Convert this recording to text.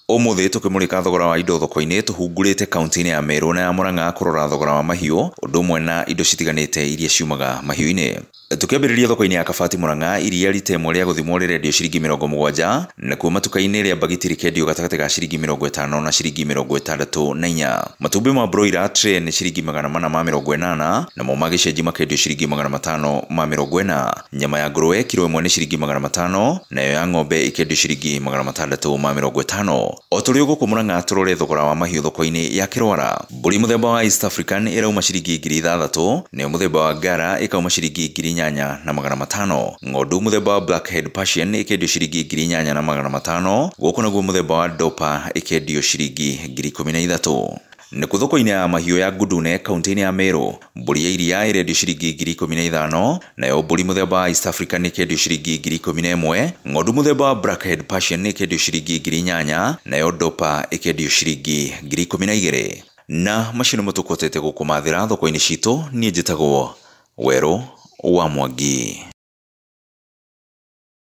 Ũmũthĩ tũkĩmũrĩka thogora wa indo thoko-inĩ tũhungurĩte kaunti-inĩ ya Meru na ya Murang'a kũrora thogora wa mahiũ ũndũ ũmwe na indo citiganĩte iria ciumaga mahiũ-inĩ. Tũkĩambĩrĩria thoko-inĩ ya Kabati Murang'a, iria rita ĩmwe rĩa gũthimwo rĩrendio ciringi 70, nakuo matuka-inĩ rĩa mbagiti rĩkendio gatagatĩ ga ciringi 50 na ciringi 64. Matumbĩ ma broiler tray nĩ ciringi 480, namo ma gĩcenji makendio ciringi 540. Nyama ya ngũrwe kiro ĩmwe nĩ ciringi 500, nayo ya ng'ombe ĩkendio ciringi 650. O tũrĩ o gũkũ Murang'a tũrore thogora wa mahiũ thoko-inĩ ya Kĩrwara. Mbũri mũthemba wa East African ĩrauma ciringi 6,000, nayo mũthemba wa Ngara ĩkauma ciringi 8,500. Ng'ondu mũthemba wa Blackhead Persian ĩkendio ciringi 8,500, gũkũ naguo mũthemba wa Dorper ĩkendio ciringi 13,000. Nĩkuo thoko-inĩ ya mahiũ ya Ngundune kaunti-inĩ ya Meru, mbũri ya iria ĩrendio ciringi 15,000, nayo mbũri mũthemba wa East African ĩkendio ciringi 11,000, ng'ondu mũthemba wa Blackhead Persian ĩkendio ciringi 8,000, nayo Dorper ĩkendio ciringi 12,000. Na macio nĩmo tũkũhotete gũkũmathĩra thoko-inĩ citũ. Niĩ njĩtagwo Werũ wa Mwangi.